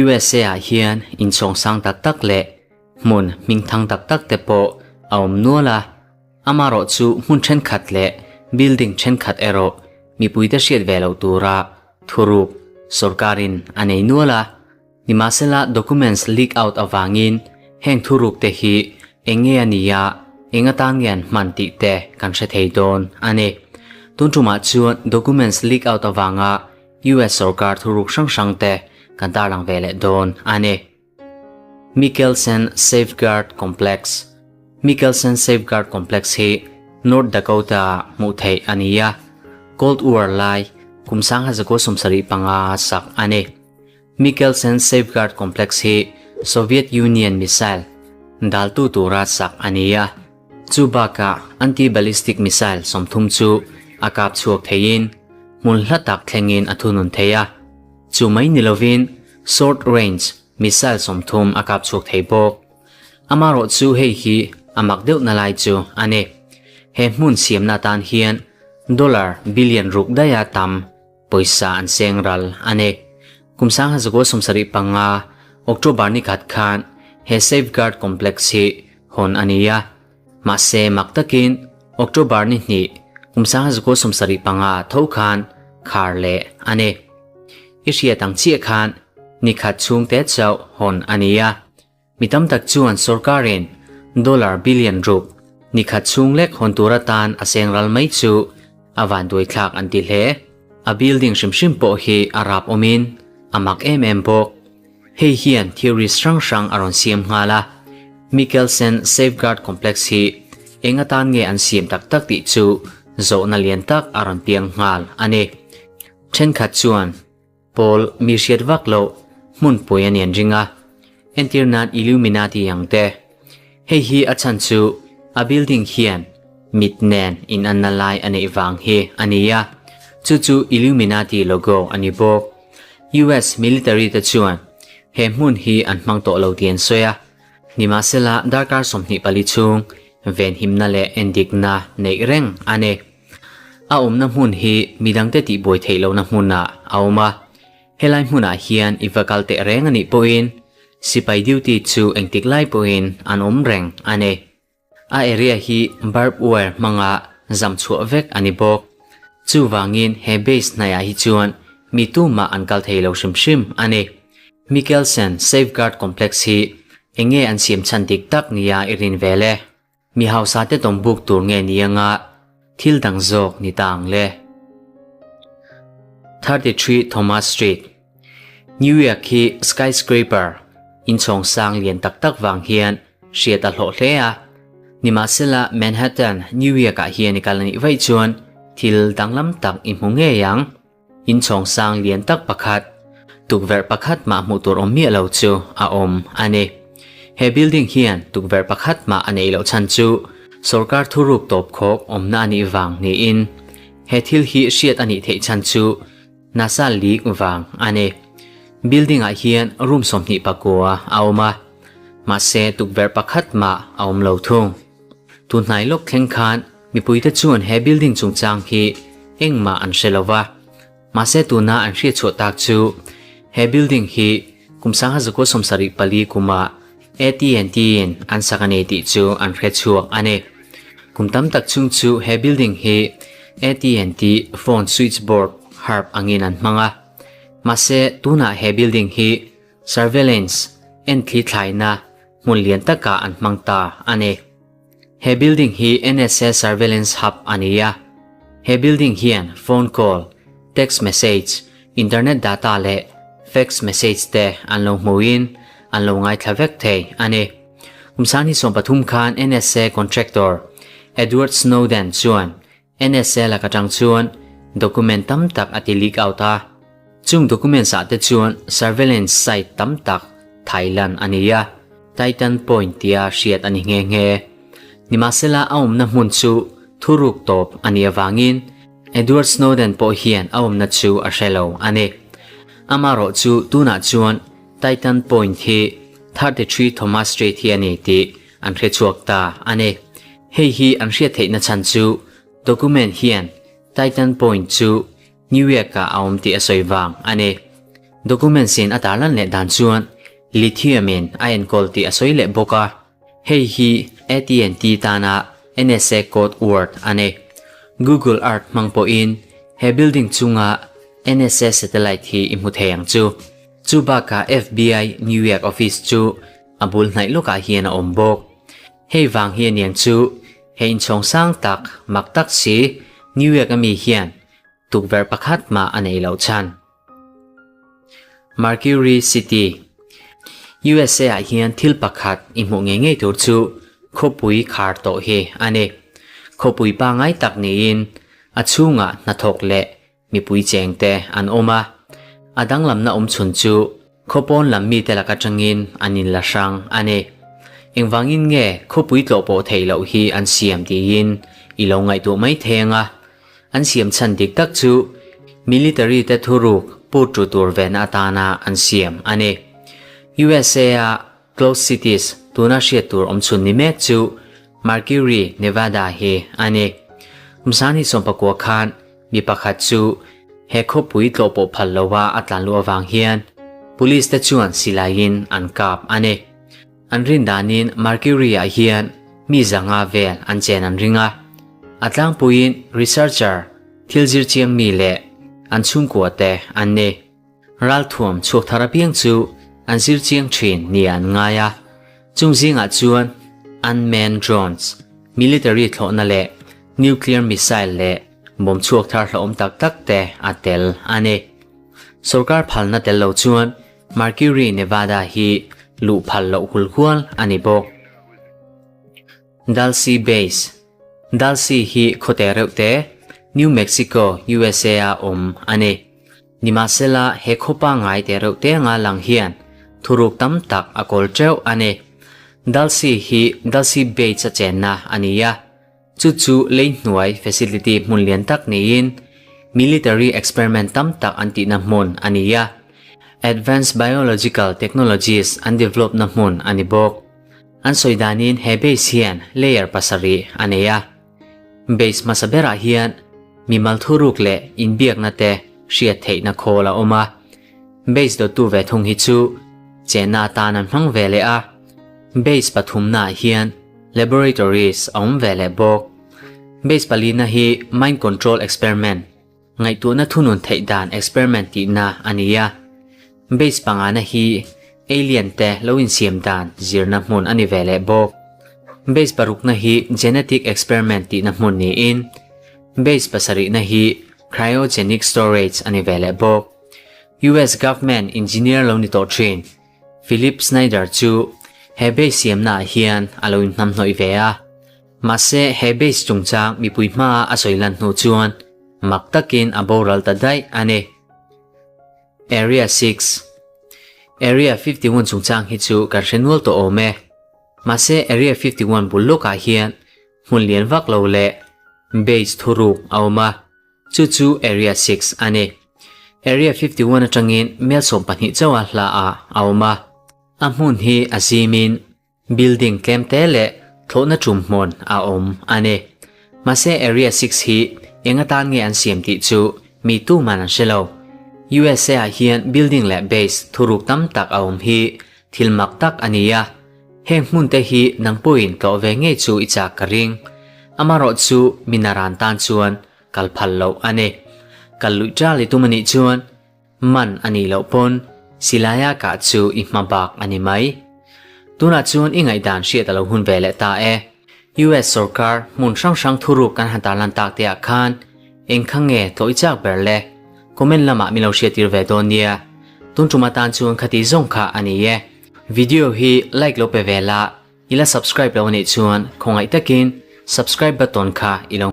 USA ah hian inchhawng sang tak tak leh hmun hmingthang tak tak te pawh a awm nual a, amarawh chu hmun thenkhat leh building thenkhat erawh mipuite hriat ve loh tura thuruk sorkarin a nei nual a. Nimahsela documents leak out avangin heng thuruk te hi eng nge a nia, eng atan nge an hman tih te kan hre thei dawn a ni. Tun tumah chuan documents leak out avanga US sorkar thuruk hrang hrang te kan tarlang ve leh dawn a ni. Mickelson Safeguard Complex Mickelson Safeguard Complex hi North Dakota ah hmuh theih a ni a, Cold War lai kum 1975 a sak a ni. Mickelson Safeguard Complex hi Soviet Union missile daltu tura sak a ni a, chu bakah anti-ballistic missile 30 chu a kap chhuak theiin hmun hla tak thlengin a thunun thei a, chu mai ni lovin short range missile 30 a kap chhuak thei bawk. Amarawh chu hei hi a mak deuh na lai chu a ni. He hmun siamna atan hian dollar billion ruk daia tam Pawisa an seng ral a ni. Kum 1975 October ni khat khan he Safeguard Complex hi hawn a ni a. Mahse mak takin October ni hnih kum 1975 tho khan khar leh a ni. I hriat ang chiah khan ni khat chhung te chauh hawn a ni a. Mi tam tak chuan sorkarin dollar billion ruk ni khat chhung lek hawn tur atan a seng ral mai chu a vanduaithlak an ti hle. A building hrim hrim pawh hi a rap awmin a mak em em bawk. Hei hian theories hrang hrang a rawn siam nghal a. Mickelson Safeguard Complex hi eng atan nge an siam tak tak tih chu zawhna lian tak a rawn piang nghal a ni. Thenkhat chuan Pawl mi hriat vak loh hmunpui a nian ring a, entir nan Illuminati ang te. Hei hi a chhan chu a building hian mit nen inanna lai a neih vang hi a ni a, chu chu Illuminati logo a ni bawk. US military te chuan he hmun hi an hmang tawh lo tih an sawi a, nimahsela darkar 24 chhung venhimna leh endikna neih reng a ni. A awmna hmun hi midangte tihbuai theih lohna hmunah a awm a, helai hmunah hian i va kal teh reng a nih pawhin sipai duty chu engtik lai pawhin an awm reng a ni. A area hi barb wire hmanga zam chhuah vek a ni bawk. Chuvangin he base hnaiah hi chuan mi tumah an kal thei lo hrim hrim a ni. Mickelson Safeguard Complex hi enge an siam chhan dik tak nia i rin vel e? Mi hausa te tawm buk tur nge ni anga thil dang zawk ni ta ang le? 33 Thomas Street, New York hi skyscraper, inchhawng sang lian tak tak vang hian hriat a hlawh hle a. Nimahsela Manhattan, New York ah hian i kal a nih vaih chuan thil danglam tak i hmu ngei ang. Inchhawng sang lian tak pakhat, tukverh pakhat mah hmuh tur awm miah lo chu a awm a ni. He building hian tukverh pakhat mah a neih loh chhan chu sorkar thuruk tawp khawk awmna a nih vang niin he thil hi hriat a nih theih chhan chu NASA leak vang a ni. Building ah hian room 29 a awm a, mahse tukverh pakhat mah a awm lo thung. Tunhnai lawk thleng khan Mipuite chuan he building chungchang hi engmah an hre lo va, mahse tuna an hriatchhuah tak chu he building hi kum 1974 kuma AT&T in an sak a ni tih chu an hriatchhuak a ni. Kum tam tak chhung chu he building hi AT&T phone switchboard harp angin an hmang a, mahse tunah he building hi surveillance enthli thlaina hmun lian takah an hmang ta a ni. He building hi NSA Surveillance Hub a ni a. He building hian phone call, text message, internet data leh fax message te an lo hmuin an lo ngaithla vek thei a ni. Kum 2013 khan NSA contractor Edward Snowden chuan NSA lak atang chuan document tam tak a ti leak out a. Chung documents ah te chuan surveillance site tam tak Thailand a ni a, Titan Point tia hriat a ni nghe nghe. Nimahsela a awmna hmun chu thuruk tawp a nih avangin Edward Snowden pawh hian a awmna chu a hre lo a ni. Amarawh chu tunah chuan Titan Point hi 33 Thomas Street hi a ni tih an hre chhuak ta a ni. Hei hi an hriat theihna chhan chu document hian Titan Point chu New York ah a awm tih a sawi vang a ni. Documents in a tarlan leh dan chuan lithium in a enkawl tih a sawi leh bawk a, hei hi AT&T tana NSA code word a ni. Google Earth hmang pawhin he building chunga NSA satellite hi i hmu thei ang chu. Chu bakah FBI New York office chu a bul hnaih lawkah hian a awm bawk. Hei vang hi aniang chu he inchhawng sang tak mak tak si New York ami hian tukverh pakhat mah a nei loh chhan. Mercury City, USA ah hian thil pakhat i hmuh ngei ngei tur chu khawpui khar tawh hi a ni. Khawpui pangngai tak niin a chhungah hnathawk leh mipui cheng te an awm a. A danglamna awm chhun chu khawpawn lam mite lak atangin an inla hrang a ni. Engvangin nge khawpui tlawh pawh theih loh hi an siam tiin i lo ngaihtuah mai thei ang a. An siam chhan dik tak chu military te thuruk put tu tur ven atana an siam a ni. USA a closed cities tuna hriat tur awm chhun ni mek chu Mercury, Nevada hi a ni. Kumsang 19 khan mi pakhat chu he khawpui tlawh pawh phal loa a tlan luh avang hian police te chuan silaiin an kap a ni. An rin danin Mercury-ah hian mi zanga vel an chen an ring a. A tlangpuiin researcher, thil zir chiang mi leh an chhungkua te an ni. Ralthuam chhuak thar apiang chu an zir chiang thin nia an ngai a. Chung zingah chuan unmanned drones, military thlawhna leh nuclear missile leh bawm chhuak thar hlauhawm tak tak te a tel a ni. Sorkar phalna tel lo chuan Mercury Nevada hi luh phal loh hul hual a ni bawk. Dulce Base Dulce hi khawte reuh te, New Mexico, USA a awm a ni. Nimahsela he khaw pangngai te reuh te anga lang hian thuruk tam tak a kawl teuh a ni. Dulce hi Dulce Base a chenna a ni a. Chu chu lei hnuai facility hmun lian tak niin military experiment tam tak an tihna hmun a ni a, advanced biological technologies an develop na hmun a ni bawk. An sawi danin he base hian layer pasarih a nei a. Base hmasa berah hian mimal thuruk leh inbiakna te hriat theihna khawl a awm a. Base dawttu ve thung hi chu chenna atan an hmang ve leh a. Base pathumnaah hian laboratories a awm ve leh bawk. Base palina hi mind control experiment, ngaihtuahna thunun theih dan experiment tihna a ni a. Base pangana hi alien te lo insiam dan zirna hmun a ni ve leh bawk. Base parukna hi genetic experiment tihna hmun niin base pasarihna hi cryogenic storage a ni ve leh bawk. US government engineer lo ni tawh thin Philip Snyder chu he base siamnaah hian a lo inhnamhnawih ve a. Mahse he base chungchang mipui hmaa a sawi lan hnu chuan mak takin a boral ta daih a ni. Area 6 Area 51 chungchang hi chu kan hre nual tawh awm e. Mahse Area 51 bul lawkah hian hmun lian vak lo leh base thuruk a awm a. Chu chu Area 6 a ni. Area 51 atangin mel 12 chauha hla ah a awm a. A hmun hi a zimin building tlem te leh thlawhna tum hmun a awm a ni. Mahse Area 6 hi eng atan nge an siam tih chu mi tuman an hre lo. USA ah hian building leh base thuruk tam tak a awm hi thil mak tak a ni a. Heng hmun te hi nang pawhin tlawh ve ngei chu i chak ka ring. Amarawh chu mi naran tan chuan kal phal loh a ni. Kal luih ṭal i tum a nih chuan man a nih loh pawn silaia kah chu i hma bak a ni mai. Tunah chuan i ngaihdan hriat a lo hun ve leh ta e. US sorkar hmun hrang hrang thuruk kan han tarlan tak te ah khan eng kha nge tlawh i chak ber le? Comment lamah min lo hriattir ve dawn nia. Tun tum atan chuan khati zawng kha a ni e. Video hi like lo pe ve la, i la subscribe lo anih chuan khawngaih takin subscribe button kha i lo.